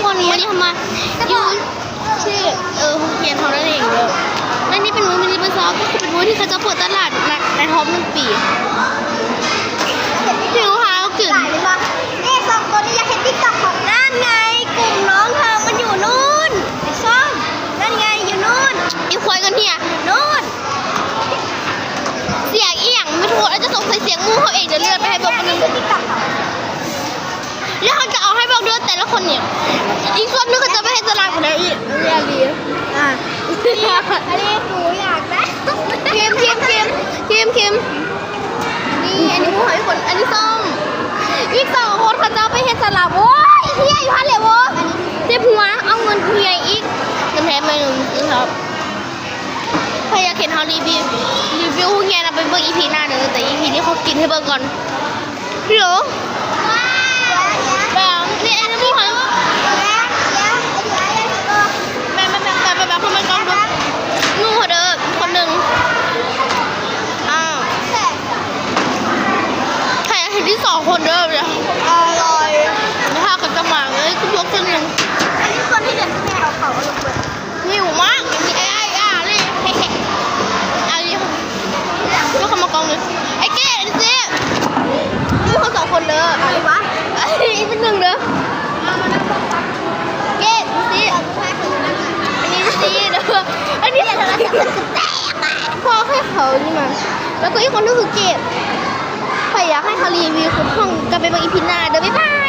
ມື້ນີ້ເຮົາມາຢູ່ທີ່ ເອີ ໂຮງຮຽນເຮົານັ້ນເອງເດີ. ແລະນີ້ເປັນມື້ທີສິບເອັດ ກໍຄືເປັນມື້ທີ່ເຂົາເຈົ້າເປີດຕະຫຼາດໃນຮອບໜຶ່ງປີ. ຫິວຫາວກິນ. ເດ້ສອງໂຕນີ້ຢາກເຮັດ TikTok ຂອງ ນັ້ນໄງ ກຸ່ມນ້ອງເຮົາມັນຢູ່ນູ້ນ ໄອ້ຊອມ ນັ້ນໄງຢູ່ນູ້ນ. ອີຄວາຍກັນເຮຍ ນູ້ນ. ສຽງອີ່ຫຍັງ ແມ່ນທຸກຄົນ ອາດຈະສົງໄສສຽງໝູ່ເຮົາເອງ. ດຽວເລື່ອນໄປໃຫ້ເບິ່ງຄົນໜຶ່ງ ແລ້ວເຮົາຈະເອົາໃຫ້ເບິ່ງເດີ ແຕ່ລະຄົນນີ້ ອີກສ່ວນໜຶ່ງເຂົາຈະໄປເຮັດຕະຫຼາດພຸ້ນນະ. ອີ່ ອັນນີ້ ອັນນີ້ ອັນນີ້ກູຢາກໄດ້ ເຄມ ເຄມ ເຄມ ເຄມ ເຄມ. ນີ້ ອັນນີ້ໝູ່ເຮົາອີກຄົນ ອັນນີ້ຊອມ ອີກສອງຄົນເຂົາເຈົ້າໄປເຮັດຕະຫຼາດ. ໂອ້ຍ ເຮຍຢູ່ຫັ້ນແຫຼະໂວ້ ເຈັບຫົວ ເອົາເງິນເຮຍອີກ ນ້ຳແຮງໜ້ອຍໜຶ່ງ. ໃຜຢາກເຫັນເຮົາຣີວິວ ຣີວິວໂຮງຮຽນນະ ໄປເບິ່ງອີພີໜ້າເດີ ແຕ່ອີພີນີ້ຂໍກິນໃຫ້ເບິ່ງກ່ອນ. ໂຫຼ ແບບນີ້ ອັນນີ້ໝູ່ເຮົາ ແມ່ນໆໆ ແບບ ແບບ ແບບ ແບບ ໝູ່ເຮົາເດີ ຄົນໜຶ່ງ ອ້າວ ໃຜຢາກເຫັນອີກສອງຄົນເດີ ອະລອຍ ຖ້າເຂົາຈະມາເລີຍ ຄືພວກຄົນໜຶ່ງ ອັນນີ້ຄົນທີ່ເດີນແມ່ເອົາເຂົາເອົາລົງເບິດ. ຫິວມາກ ອັນນີ້ ອາລີ ອາລີ ເຂົ້າມາກ້ອງນີ້ ໄອ້ເກດ ອັນນີ້ ມີຄົນສອງຄົນເດີ ອາລີວະ ອັນນີ້ເປັນໜຶ່ງເດີ ເກດ ອັນນີ້ ອັນນີ້ເດີ ອັນນີ້ ພໍໃຫ້ເຂົານີ້ມາ ແລ້ວກໍອີກຄົນໜຶ່ງຄືເກດ. ໃຜຢາກໃຫ້ເຂົາຣີວິວຄືຫ້ອງ ກໍໄປເບິ່ງອີພີໜ້າເດີ ບາຍບາຍ.